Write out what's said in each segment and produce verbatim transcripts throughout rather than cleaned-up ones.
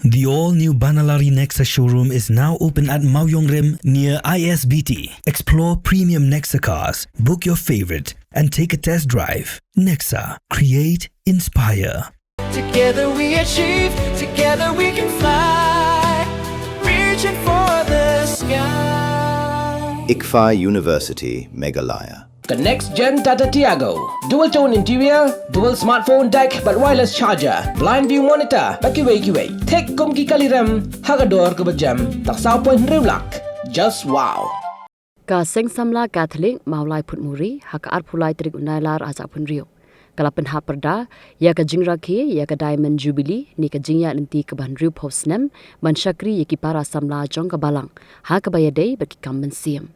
The all-new Banalari Nexa showroom is now open at Mawiongrim near I S B T. Explore premium Nexa cars, book your favorite, and take a test drive. Nexa, create, inspire. Together we achieve, together we can fly, reaching for the sky. ICFAI University, Meghalaya. Ka next gen Tata Tiago. Dual tone interior, dual smartphone deck bad wireless charger, blind view monitor bad kiwei kiwei. Thik kum ki kali rem ha ka dor kaba jem tang saw point hynriew lak. Just wow. Ka Seng Samla Catholic Mawlai Phutmuri ha ka arphew lai tarik u Nailar arhajar arphew hynriew ka la pynhap pyrda ïa ka jingrakhe ïa ka Diamond Jubilee ne ka jingïaid lynti kaba hynriewphew snem ban shakri ïa ki para samla jong ka balang ha kaba ïadei bad ki kam mynsiem.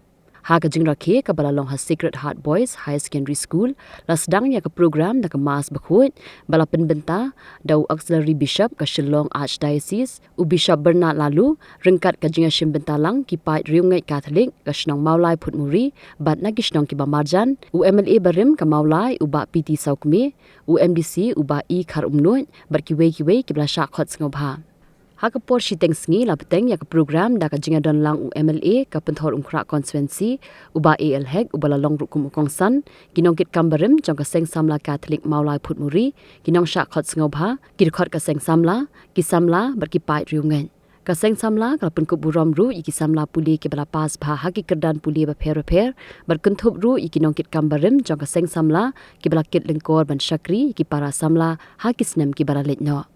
Ha ka jingrakhe kaba la long ha Sacred Heart Boys Higher Secondary School, la sdang ïa ka program da ka Mass bakhuid ba la pynbynta da u Auxiliary Bishop ka Shillong Archdiocese, u Bishop Bernard Laloo, ryngkat ka jingïashim bynta lang ki paid riewngeit Katholik ka shnong Mawlai Phutmuri bad na ki shnong kiba marjan, u M L A barim ka Mawlai u Bah P T Sawkmie, u M D C u Bah E Kharumnuid bad kiwei kiwei kiba la shah khot sngewbha. Ha ka por shiteng sngi la bteng ïa ka program da ka jingïadon lang u M L A ka Pynthorumkhrah Constituency, u Bah A L Hek uba la long ruh kum u kongsan, ki nongkitkam barim jong ka Seng Samla Katholik Mawlai Phutmuri, ki nongshah khot sngewbha, ki dkhot ka Seng Samla, ki samla bad ki paid riewngeit. Ka Seng Samla ka la pynkup burom ruh ïa ki samla pule kiba la pass bha ha ki kyrdan pule bapher bapher bad kynthup ruh ïa ki nongkitkam barim jong ka Seng Samla kiba la kit lyngkor ban shakri ïa ki para samla ha ki snem kiba la leit noh.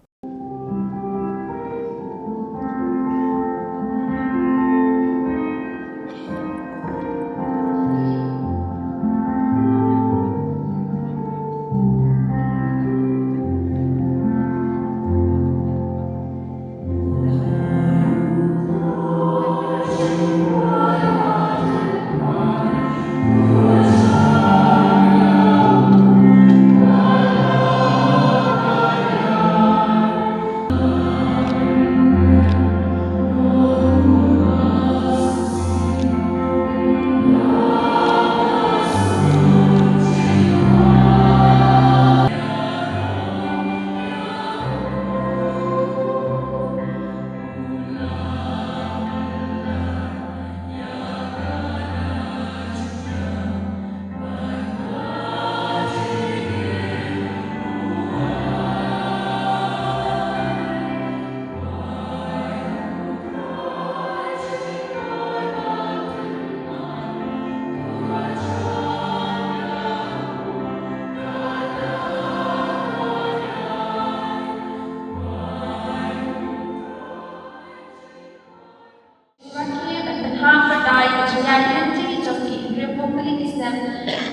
Rakhe ban pynhap pyrda ïa ka jingïaid lynti jong ki hynriewphew tylli ki snem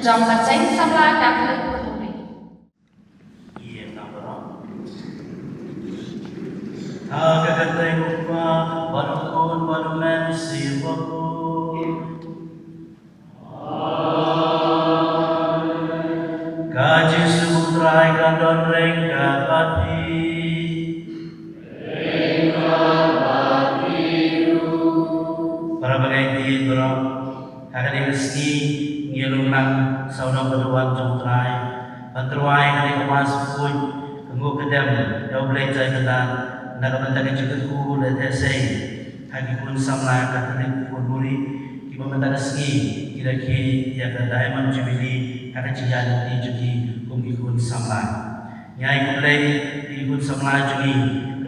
jong ka Seng Samla Katholik Phutmuri. Ïa ka baroh. Ha ka kyrteng u Kpa bad u Khun bad u Mynsiem Bakhuid. Ka Jisu u Trai ka don ryngkat bad phi. Para bangeit baroh, ha kane ka sngi ngi ïalum lang sawdong ka duwan jong u Trai ban tyrwa ïa kane ka Mass bakhuid ka nguh ka dem ïa U Blei Trai Kynrad na ka bynta ka jingkyrkhu leh theh sei ha ki khun samla Katholik Phutmuri kiba mynta ka sngi ki rakhe ïa ka Diamond Jubilee ha ka jingïaid lynti jong ki kum ki khun samla. Ngi ai khublei ïa ki khun samla jong ngi,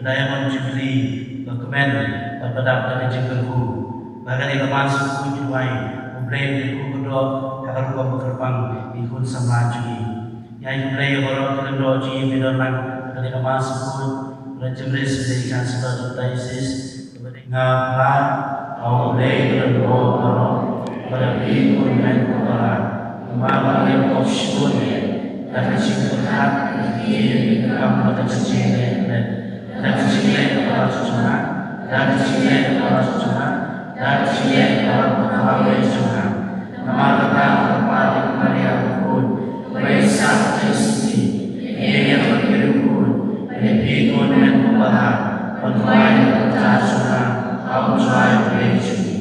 ka Diamond Jubilee ba kmen bad ba dap da ka jingkyrkhu. Ba ha kane ka Mass bakhuid ngi duwai U Blei un kyrkhu kyrdoh ha ka rukom ba kyrpang ïa ki khun samla jong ngi. Ngi ai khublei ïa baroh ki lyngdoh jong ngi kiba don lang ha kane ka Mass bakhuid, Reverend James Blei, Chancellor jong ka Diocese, Nga phla ha U Blei ba don bor baroh ba da phi un mih ko Balang, namar ba la ïoh pop shibun ïa da ka jingpyrkhat, da ka jingïeit, da ka kam, da ka jingleh, da ka jingleh kaba la jong nga, da ka jingleh kaba la jong nga, da ka jingleh kaba la jong nga. Namar kata nga kyrpad ïa ka Maria bakhuid, kaba ïaisah ka jingsngewsih, ïa ngi kiba la kyrkhu, ba da phi un mih ko Balang, ban duwai na ka bynta jong nga ha U Trai U Blei jong ngi.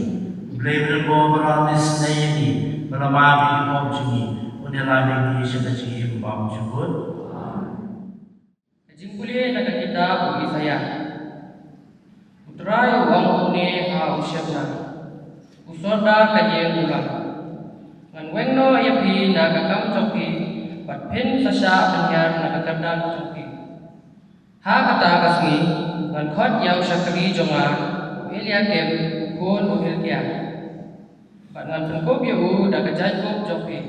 Blei ba don bor baroh un isynei ïa ngi, ba la map ïa ki pop jong ngi, un ïalam ïa ngi sha ka jingim bymjukut. Ka jingpule na ka kitab u Isaïah. Trai u ong kumne ha u sheptieng, u sordar ka ïing u lam: Ngan weng noh ïa phi na ka kam jong phi, bad phin sa shah pynhiar na ka kyrdan jong phi. Ha kata ka sngi ngan khot ïa u shakri jong nga u Eliakim u khun u Hilkia, bad ngan pynkup ïa u da ka jaiñkup jong phi.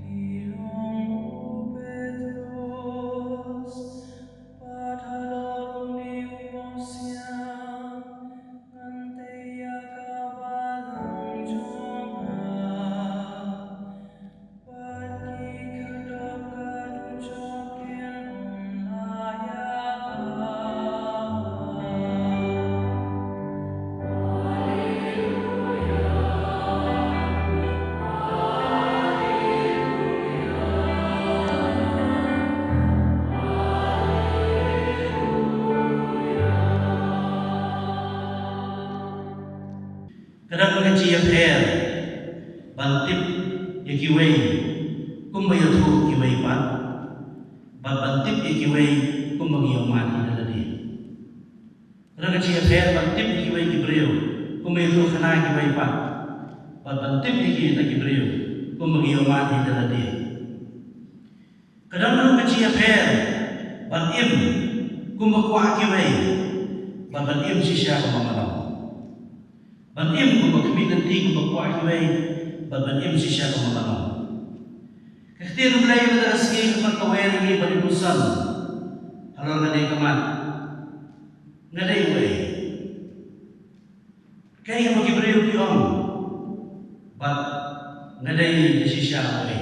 Phi ong u Petros, bad halor une u bor siang, ngan tei ïa ka balang jong nga, bad ki khyrdop ka dujok kin ym lah ïa nga. Ka dang ka jingïapher ban tip ïa kiwei kumba ïathuh kiwei pat, bad ban tip ïa kiwei kumba ngi ïohmad ïa lade. Ka dang ka jingïapher ban tip ïa kiwei ki briew kumba ïathuh khana kiwei pat, bad ban tip ïa kita ki briew kumba ngi ïohmad ïa lade. Ka dang ruh ka jingïapher ban im kumba kwah kiwei, bad ban im shisha kumba nga long. Ban im kumba khmih lynti kumba kwah kiwei, bad ban im shisha kumba nga long. Ka ktien U Blei mynta ka sngi ka kwah kawei na ngi ban ïa pynsan halor kane ka mat. Nga dei uei? Kaei kaba ki briew ki ong, bad nga dei shisha uei?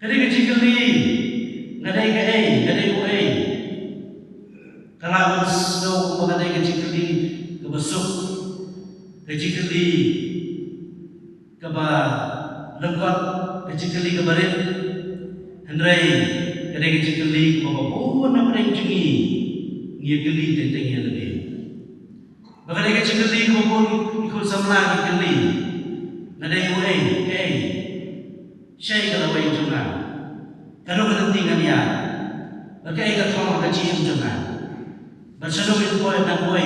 Ka dei ka jingkylli, nga dei kaei, nga dei uei? Ka lah ban sngew kumba ka dei ka jingkylli kaba suk, ka jingkylli kaba lyngkot, ka jingkylli kaba rit. Hynrei ka dei ka jingkylli kaba bun na pdeng jong ngi ngi ïakylli teng teng ïa lade. Ba ka dei ka jingkylli kaba bun ki khun samla ki kylli: Nga dei uei, kaei? Shaei ka lawei jong nga? Katno ka lynti ngan ïaid? Bad kaei ka thong ha ka jingim jong nga? Bad shano ngin poi, ngan poi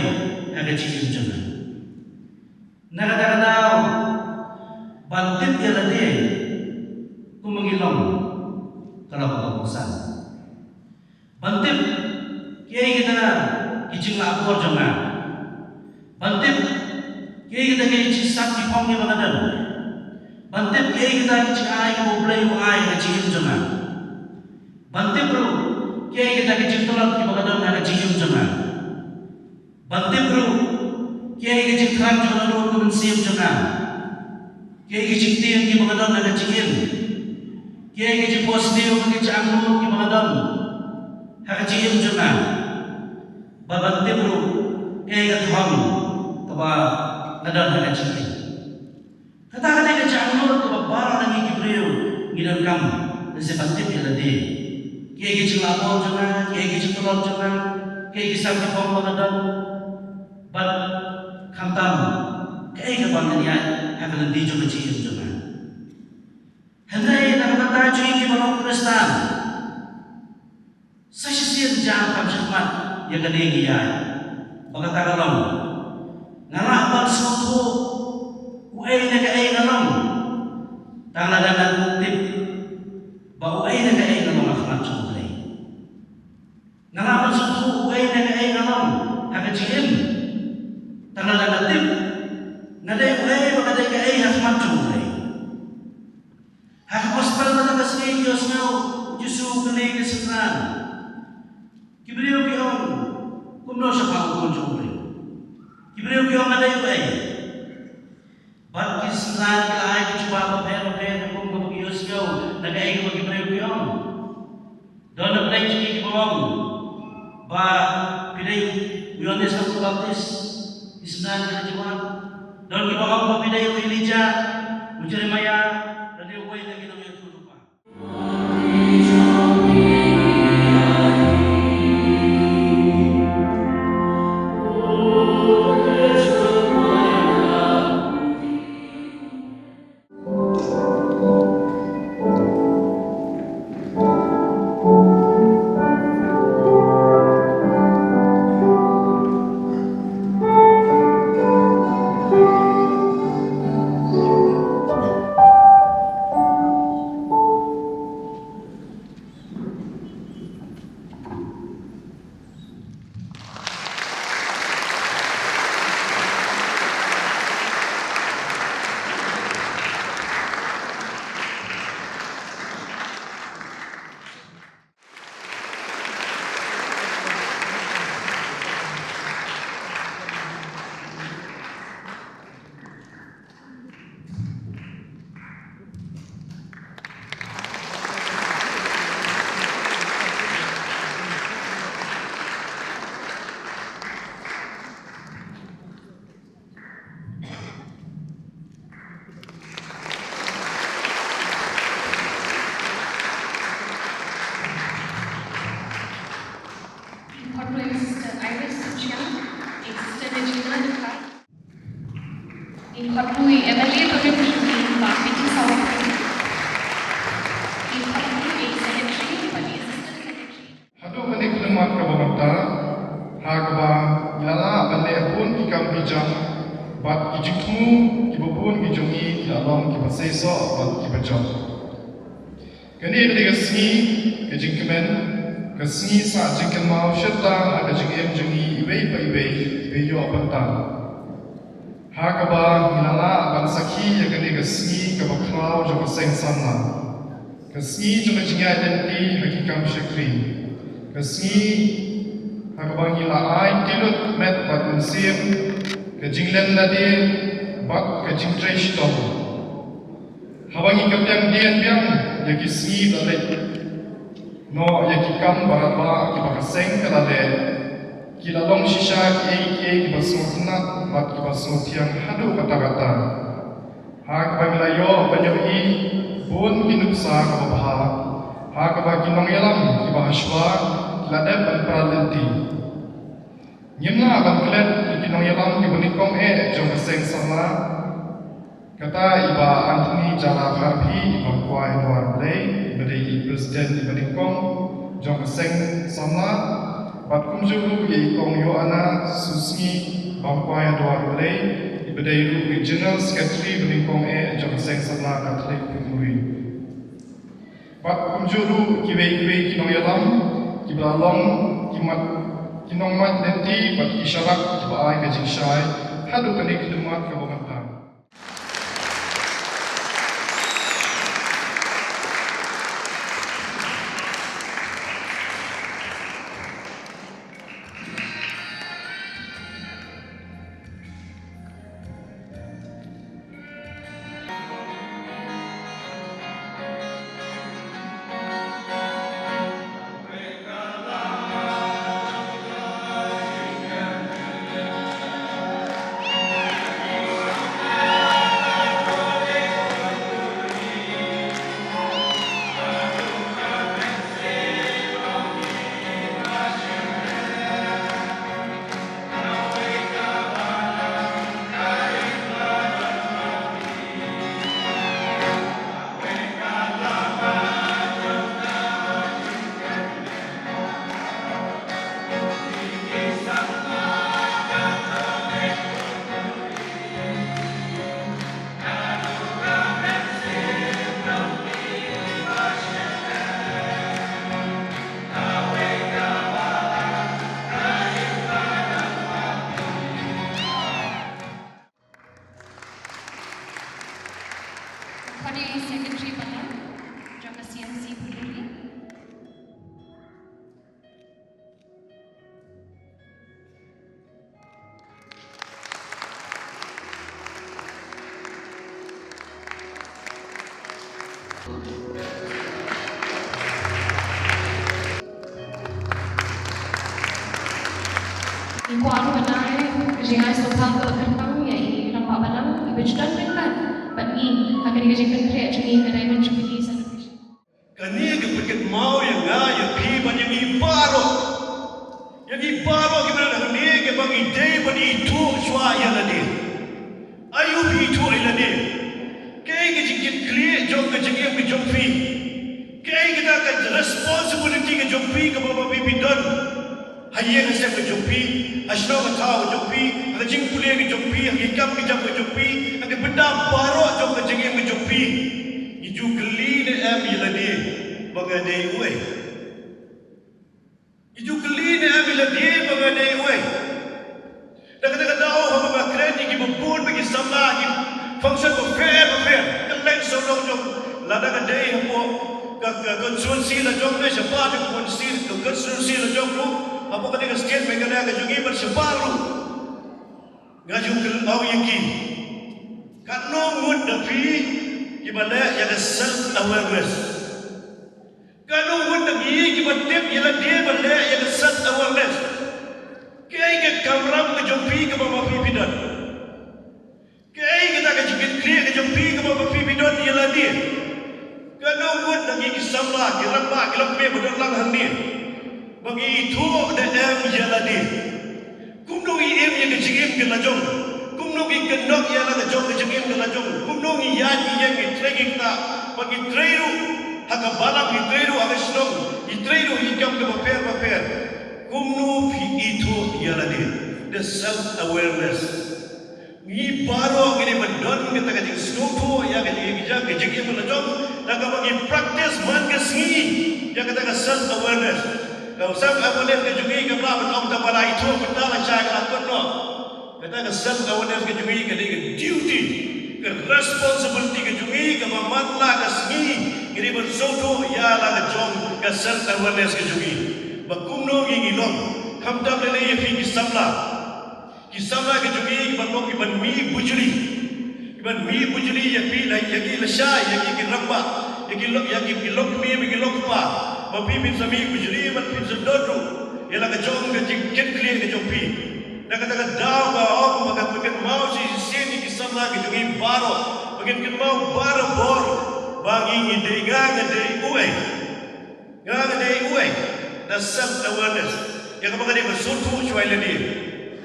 ha ka jingim jong nga? Na kata ka daw, ban tip ïa lade kumba ngi long ka long kaba kongsan. Ban tip kiei kita ki jinglah bor jong nga. Ban tip kiei kita ki jingsap jingphong kiba nga don. Ban tip kiei kita ki jingai kiba U Blei u ai ha ka jingim jong nga. Ban tip ruh kiei kita ki jingtlot kiba nga don ha ka jingim jong nga. Ban tip ruh kiei ki jingthrang jong ka dohnud ka mynsiem jong nga. Kiei ki jingtieng kiba nga don ha ka jingim. Kiei ki jingphohsniew ki jingangnud kiba nga don ha ka jingim jong nga. Bad ban tip ruh kiei ka thong kaba nga don ha ka jingim. Kata ka dei ka jingangnud kaba baroh na ngi ki briew ngi donkam lane ban tip ïa lade. Kiei ki jinglah bor jong nga, kiei ki jingtlot jong nga, kiei ki sam ki phong ba nga don. Bad khamtam, kaei kaba ngan ïaid ha ka lynti jong ka jingim jong nga. Hynrei na ka bynta jong ngi kiba long Khristan, sa shisien jam kham shakhmat ïa kane ngi ïaid. Ba kata ka long, nga lah ban sngewthuh uei ne kaei nga long tang lada nga tip ba uei ne kaei nga long ha khmat jong U Blei. Nga lah ban sngewthuh uei ne kaei nga long ha ka jingim tang lada nga tip nga dei uei bad nga dei kaei ha khmat jong U Blei. Ha ka gospel mynta ka sngi ngi ïohsngew U Jisu u kylli ki synran. Ki briew ki ong, Kumno shaphang u khun jong u briew? Ki briew ki ong, nga dei uei? Bad ki synran ki la ai ki jubab bapher bapher, kum kaba ki ïohsngew na kaei kaba ki briew ki ong. Don na pdeng jong ki kiba ong ba phi dei u Ïoannis Baptist, ki synran ki la jubab. Don kiba ong ba phi dei u Elijah, u Jeremiah, lane uwei na ki nongïathuhlypa. Ngi khot ïa i Sister Iris Suchiang, i Sister Regina Dkhar. Ngi khot ïa i M L A ba rim jong ngi, Bah P T Sawkun. Ngi khot ïa i Secretary bad i Assistant Secretary. Haduh kane ka khmat kaba mynta, ha kaba ngi la lah ban leh bun ki kam ki jam, bad ki jingthmu kiba bun ki jong ngi ki la long kiba seisoh bad kiba jop. Kane ka dei ka sngi ka jingkmen, ka sngi sah jingkynmaw shirta ha ka jingim jong ngi iwei pa iwei, iba ïoh bynta. Ha kaba ngi la lah ban sakhi ïa kane ka sngi kaba khraw jong ka seng samla. Ka sngi jong ka jingïaid lynti ha ki kam shakri. Ka sngi ha kaba ngi la ai tylli lut met bad mynsiem, ka jinglen lade bad ka jingtrei shitom. Haba ngi kyndiang dien biang ïa ki sngi ba leit, noh ïa ki kam ba radbah kiba ka seng ka la leh, ki la long shisha kiei kiei kiba sngewtynnat bad kiba sngewthiang haduh katta katta. Ha kaba ngi la ïoh ban ïohi bun ki nuksa kaba bha, ha kaba ki nongïalam kiba hashwa ki la dep ban pra lynti. Ngim lah ban klet ïa ki nongïalam kiba nyngkong eh jong ka seng samla. Kata i Bah Anthony Jala Kharphi, i bam kwai Dwar Blei, ba dei i President iba nyngkong jong ka seng samla. Bad kumjuh ruh ïa i Kong Ïoana Susngi, bam kwai Dwar Blei, iba dei ruh i General Secretary ba nyngkong eh jong ka seng samla Katholik Phuhmuri. Bad kumjuh ruh kiwei kiwei ki nongïalam kiba la long ki mat, ki nongmait lynti bad ki sharak kiba ai ka jingshai haduh kane ka khmat kaba mynta. Ngi kwah ruh ban ai ka jingai sngewbha kaba kyrpang ïa i rangbah balang iba ju don ryngkat bad ngi ha kane ka jingpynkhreh jong ngi ka Diamond Jubilee Celebration. Kane ka pynkynmaw ïa nga ïa phi bad ïa ngi baroh. Ïa ngi baroh kiba don hangne kaba ngi dei ban ithuh shuwa ïa lade. Aïu phi ithuh ïa lade? Kaei ka jingkitkhlieh jong ka jingim ka jong phi? Kaei kata ka responsibility ka jong phi kaba ma phi phi don ha ïing ha sem ka jong phi, ha shnong ha thaw ka jong phi, ha ka jingpule ka jong phi, ha ki kam ki jam ka jong phi, ha ki bynta baroh jong ka jingim ka jong phi? Ngi ju kylli ne em ïa lade ba nga dei uei? Ngi ju kylli ne em ïa lade ba nga dei uei? Da kata ka daw haba nga kren ïa kiba bun ba ki samla ha ki function bapher bapher, kylleng sawdong jong, lada ka dei hapoh ka, ka constituency la jong ne shabar jong ka constituency, ka constituency la jong ruh, hapoh kane ka state Meghalaya ka jong ngi bad shabar ruh. Nga ju kynmaw ïa ki. Katno ngut na phi kiba leh ïa ka self awareness? Katno ngut na ngi kiba tip ïa lade ban leh ïa ka self awareness? Kaei ka kamram ka jong phi kaba ma phi phi don? Kaei kata ka jingkitkhlieh ka jong phi kaba ma phi phi don ïa lade? Katno ngut na ngi ki samla, ki rangbah, ki longkmie ba don lang hangne ba ngi ithuh ne em ïa lade? Kumno ngi im ïa ka jingim ka la jong? Kumno ngi kynnoh ïa la ka jong ka jingim ka la jong? Kumno ngi ïaid ngi ïeng, ngi trei ngi ktah, ba ngi trei ruh ha ka balang, ngi trei ruh ha ka shnong, ngi trei ruh ha ki kam kiba pher ba pher? Kumno phi ithuh ïa lade? The self awareness. Ngi baroh ngi dei ban don kata ka jingsngewthuh ïa ka jingim, ïa ka jingim ka la jong, da kaba ngi practice man ka sngi ïa kata ka self awareness. Ka self awareness ka jong ngi kam lah ban ong tang ba la ithuh mynta lashai ka la kut noh. Kata ka self awareness ka jong ngi ka dei ka duty, ka responsibility ka jong ngi kaba man la ka sngi ngi dei ban sngewthuh ïa la ka jong ka self awareness ka jong ngi. Ba kumno ngi ngi long, khamtam lei lei ïa phi ki samla. Ki samla ki jong ngi kiban long kiban mih bujli. Kiban mih bujli ïa phi la, ïa ki lashai, ïa ki ki rangbah, ïa ki long, ïa ki ki longkmie bad ki longkpa. Ba phi phin sa mih bujli bad phin sa don ruh ïa la ka jong ka jingkitkhlieh ka jong phi. Na kata ka daw nga ong ba ngan pynkynmaw shisien ïa ki samla ki jong ngi baroh, ba ngin kynmaw barabor ba ngi ngi dei, nga nga dei uei. Nga nga dei uei? The self awareness. Ïa kaba nga dei ban sngewthuh shuwa ïa lade.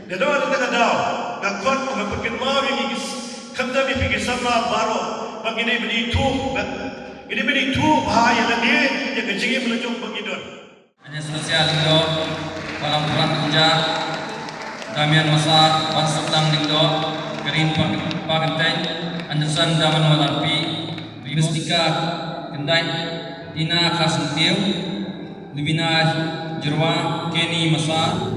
Nga don kata ka daw, nga khot, nga pynkynmaw ïa ngi ki s-, khamtam ïa phi ki samla baroh ba ngi dei ban ithuh, ba ngi dei ban ithuh bha ïa lade, ïa ka jingim la jong ba ngi don. Agnes Masia Lyngdoh, Balang Prat Kunja, Damian Masa, Bansuk Tang Lyngdoh, Karin Pa-, Pa Kenteng, Anderson Daman Malarpi, Mystica Kendait, Tina Kharsentiew, Lubina Jyrwa, Kenny Masa.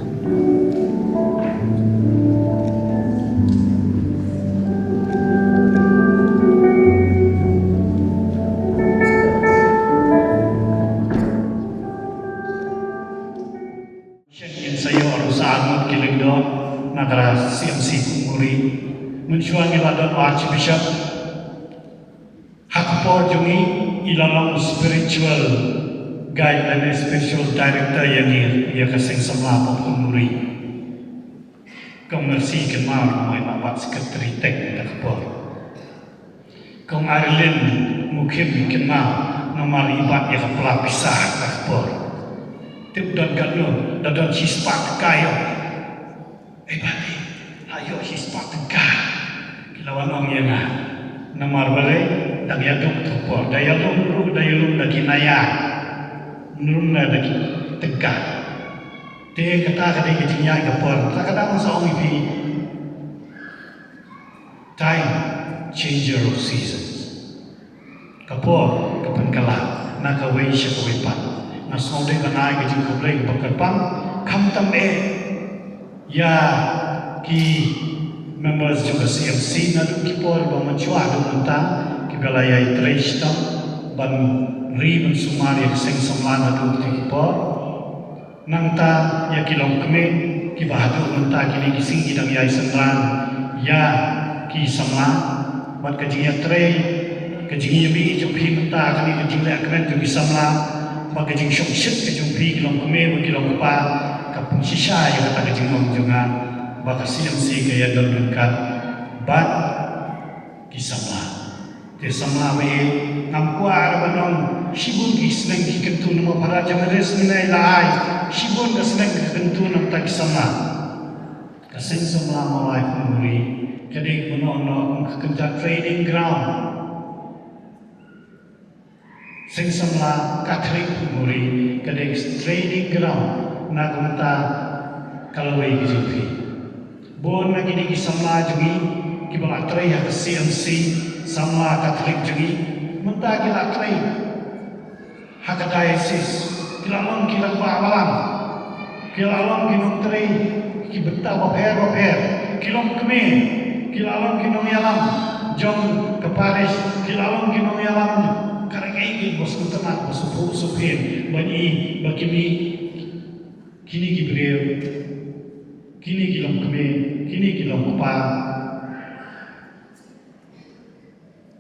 Shen ngin sa ïoh ruh sa arngut ki lyngdoh na ka C M C Kutnuri. Mynshuwa ngi la don Archbishop. Ha ka por jong ngi i la long spiritual guide lane spiritual director ïa ngi, ïa ka seng samla Kutnuri. Kong Mercy Kynmaw, namar i la bat secretary teng ha ka por. Kong Arilin Mukhim Kynmaw, namar i bat ïa ka pla pisa ha ka por. Tip don katno, da don shispah tyngka ïoh. Ei, bati, ha ïoh shispah tyngka. Ki la wan ong ïa nga. Namar balei, dang ïaduk tu por. Da ïalum ruh, da ïalum da ki naya. Ym lum da ki tyngka. Te kata ka dei ka jingïaid ka por. Kata ka dang sa ong ïa phi. Time, changer of seasons. Ka por ka pynkylla na kawei sha kawei pat. Nga sngew dei ban ai ka jingkhublei kaba kyrpang khamtam eh ïa ki members jong ka C M C naduh ki por ba mynshuwa haduh mynta, kiba la ïai trei shitom ban ri ban sumar ïa ka seng samla naduh ki por. Nangta ïa ki longkmie kiba haduh mynta kine ki sngi ki dang ïai synran ïa ki samla bad ka jingïatrei Ka jingïabih jong phi mynta, kane ka jingleh kmen jong ki samla, bad ka jingshongshit ka jong phi ki longkmie bad ki longkpa, ka pynshisha ïa kata ka jinglong jong nga, ba ka C M C ka ïadon ryngkat bad ki samla. Te samla ba ïeit, ngam kwah ruh ban ong shibun ki sneng ki kyntu, namar pharap jong nga re sngewbha ïa la ai shibun ka sneng ki kyntu na bynta ki samla. Ka seng samla Mawlai Phunmuri ka dei kano kano kum ka kynja training ground. Seng samla Catholic Phunmuri ka dei training ground na ka bynta ka lawei ka jong phi. Bun na kine ki samla jong ngi kiba la trei ha ka C M C, samla Catholic jong ngi, mynta ki la trei ha ka diocese, ki la long ki rangbah balang, ki la long ki nongtrei ki bynta bapher bapher, ki longkmie, ki la long ki nongïalam jong ka parish, ki la long ki nongïalam. Ka dei kaei kaba sngewtynnat, ba sngewphuh sngewphieng ban i ba kine, kine ki briew, kine ki longkmie, kine ki longkpa,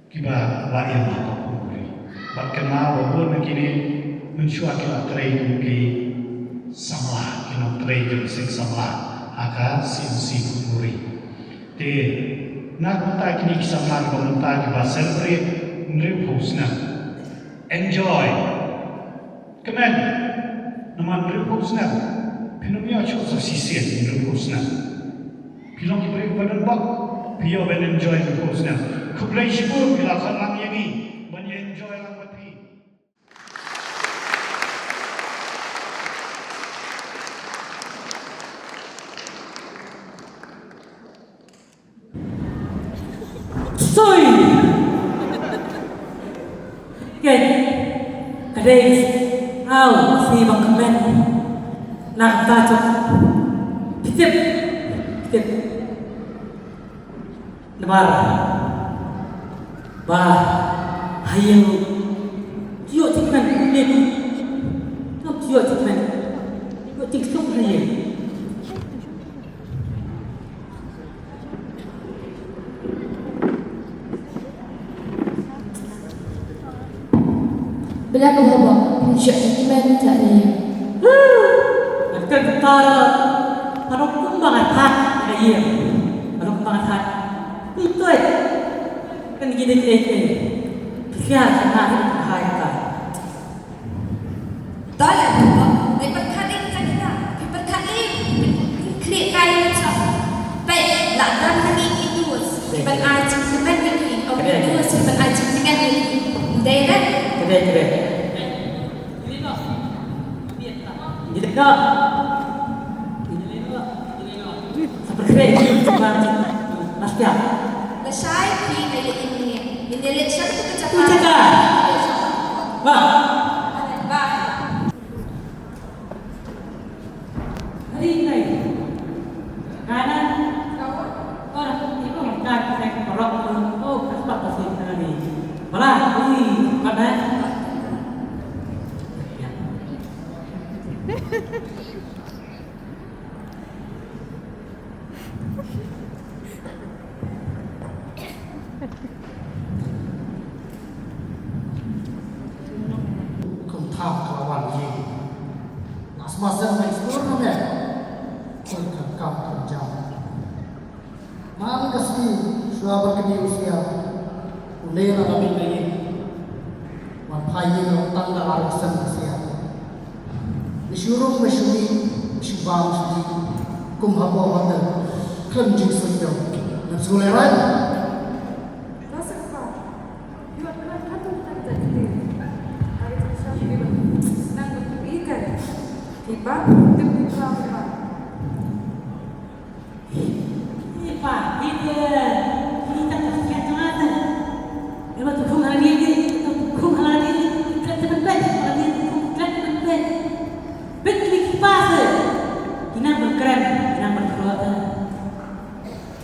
kiba la ïam ha ka Phunmuri. Bad kynmaw ba bun na kine mynshuwa ki la trei kum ki samla, ki nongtrei jong seng samla ha ka C M C Phunmuri. Te na ka bynta kine ki samla kiba mynta kiba celebrate hynriewphew snem, enjoy. Kmen, namar hynriewphew snem phin ym ïoh shuh sa shisien, hynriewphew snem. Phi long ki briew ba don bok, phi ïoh ban enjoy hynriewphew snem. Khublei shibun, phi la khot lang ïa ngi ban ïa enjoy lang bad phi. Soi. Kei ka dei, aw, si ba kmen na ka jong. Tip, tip. Nabar ba ha ïing, ïoh jingkmen ne, ïoh jingkmen, ïoh jingkmen ha ïing. Bla ka haba pynshah ïa ki men ta ni. Kan kata, ano kumba nga thad ïa ïa. Ano kumba nga thad. Ni toi. Kan gini kene kene. Pisa na ni hai ka. Tala buka, ngai pyrkhat ïa ka kita, phi pyrkhat ïa, phi khlieh kai ïa ka. Peit, la dang hangne ki dus, ki ban ai jingkmen ïa ki, oh, ki dus, ki ban ai jingkmen ïa ki. Dei re? Dei, dei. Dei ka. Sa pyrkhat ïa ki, ki ban, lashai. Lashai, phi ïa ïa ïa. Ïa ïa leit sha ka jaka. Ka jaka. Bye. Bye. Kum tham ka la wan ïing. Nga sma seng na istor na me. Kum kam kam kam jam. Man ka sngi shuwa ban kyndiah u snier. U Lei la bit na ïing. Wan phai ïing la tang da arngut seng ka snier. Me shu rung, me shu mih, me shu bam, me shu dih. Kum haba haba khlem jingsngewthuh. Ngam sngewlehraiñ.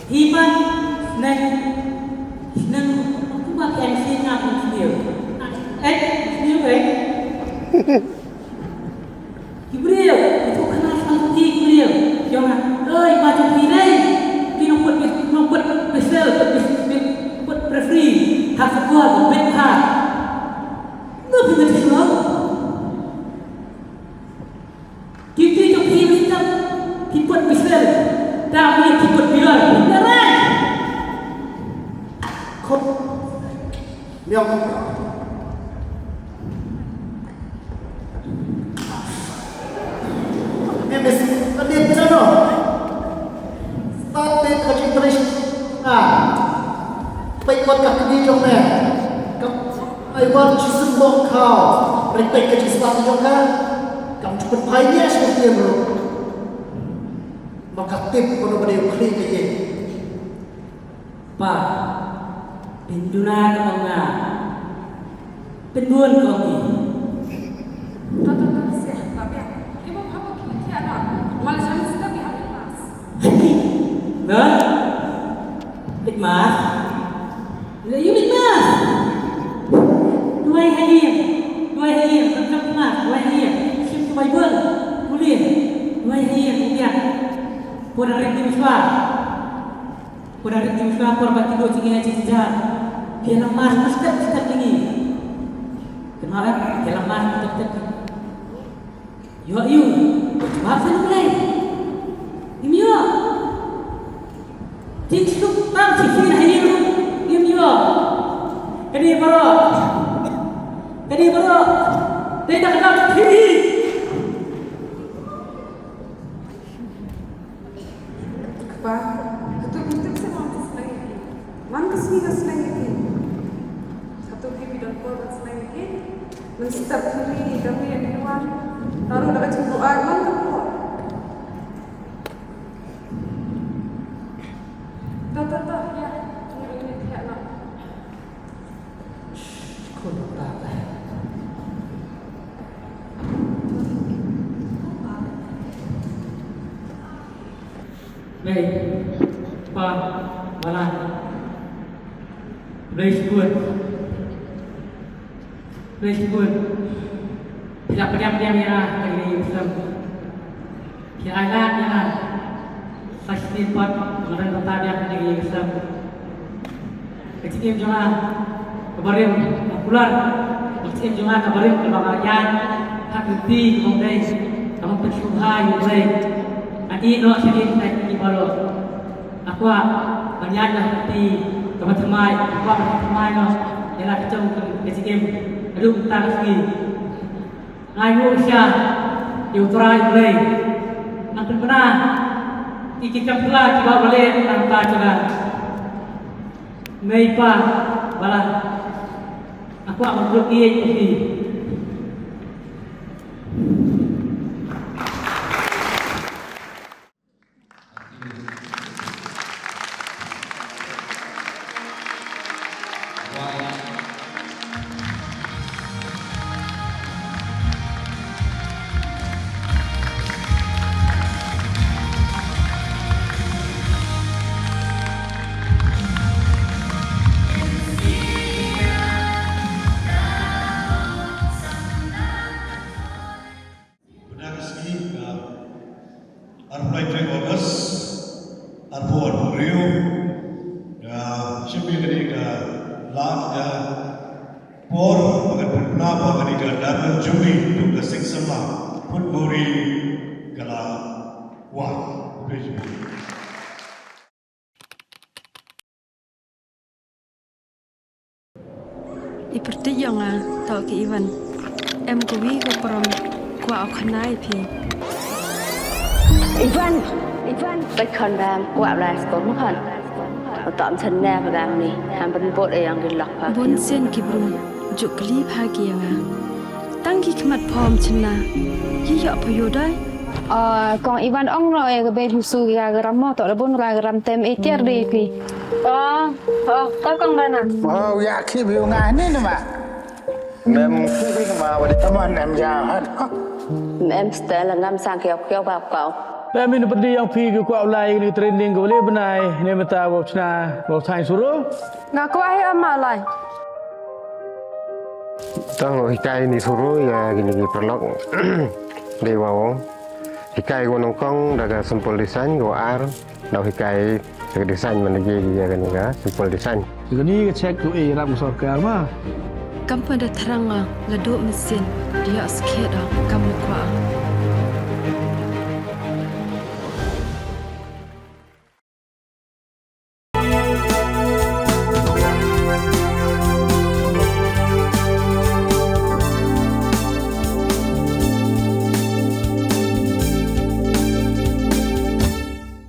Hi ban, sneng, sneng, kumba ka M C nga pun sniew. Eh, sniew, eh. Ki briew, itu kena sangti ki briew. Jong nga, oi, ba jong ki dei. Ki nong put, nong put, besel, put, put, put, referee. Ha sebuah, bet, ha. Kami ikut bilang beneran. Kop. Yang. Mimis, tadi bicara. Start date ka jingtrei. Ah. Peit wat ka kdi jong me. Kam ai wan jisum bok kau. Peit ka jingstart jong ka. Kam ju pynphai ïa shu tieng ruh. Ba ka tip kano ba dei u khlieh ka ïing. Pa, pynduna ka ong nga. Pynbun ka ong ngi. To, to, to, siah, to biang. Ki bym hap ki thiah noh. Nga la jan step ki hap ki mas. Na? Leit mas? Leit ïa leit mas. Duwai ha ïing. Duwai ha ïing. Kam kam mas. Duwai ha ïing. Shim tu Baibl. Pule. Duwai ha ïing. Ïa. Por rit ki mishwar. Por rit ki mishwar, por ba ki duh jingeh jingjar. Ki la mas step step ïa ngi. Kynmaw, ki la mas step step. Ïoh ïa u, u jubab sha U Blei. Ngim ïoh. Jingsuk tam shi sien ha ïing ruh ngim ïoh. Kane baroh, kane baroh dei na ka daw jong phi. Kpa, hato phi tip seh ma nga sngewsih ïa phi? Man ka sngi nga sngewsih ïa phi. Hato phi, phi don por ban sngewsih ïa phi? Mynstep phi ri ïa ka miet ïa wan. Naduh da ka jingduwai man ka por. To, to, to, ïa. Ngi ïa thiah noh. Shh, khun ta ta. Blei, Pa, Balang. Blei shibun. Blei shibun. Phi la pdiang pdiang ïa nga ha kane ka ïing slem. Phi ai lad ïa nga sa shisien pat ban don bynta biang ha kane ka ïing slem. Ka jingim jong nga kaba rim ka kular. Ka jingim jong nga kaba rim kaba nga ïaid ha ka lynti kaba ym dei, kaba ym pynsngewbha ïa U Blei. Nga ïeh noh sha ki kynthei ki baroh. Nga kwah ban ïaid noh ha ka lynti kaba thymmai, nga kwah ban thymmai noh ïa la ka jong ka jingim haduh mynta ka sngi. Nga ïaroh sha ïa U Trai Blei. Ngan pynbna ïa ki kam phylla kiba u la leh na ka bynta jong nga. Mei, Pa, Balang, nga kwah ban khuslai ïa phi. Bad ha ka sngi ka arphew lai tarik August, arphew arphew hynriew, ka shim ïa kane ka lad ka por ba ngan pynbna ba kane ka Diamond Jubilee jong ka Seng Samla Phudmuri ka la wan. I pyrthei jong nga, to ki Ivan. Em kawi ka prom, kwah u khana ïa phi. Ivan! Ivan! Peit khon bam, kwah blai skor ma khon. Uto ym shen ne pha gam ni, ham pynbot ïa ong ki lok pha. Bun sien ki briew ju kylli pha ki ïa nga. Tang ki khmat phom chynna, ki ïoh pha ïoh dai. Ah, kong Ivan ong no ïa ka bei phi su ïa ka ram mo, to da bun ka ram tem ïa tiar dei phi. Oh, oh, to kong Bana. Oh, ïa ki bi nga ni nama. Mem ki bi nama wali. Taman em ja hat. Mem stel ngam sang kiau kiau bap kau. Pem in pyrdi ïa phi ki kwah lai ni training ko le bnai ne mata wa chna wa thai suru. Nga kwah hi ama lai. Tang hikai ni suru ïa kini ki paralok. Dei wa ong. Hikai ko nyngkong da ka simple design ko ar. Dau hikai ka design man ïa kini ka simple design. Kini ka check ko e rap sorkar ma. Kam pat da thrang nga la duh machine ïa skhet kam kwah.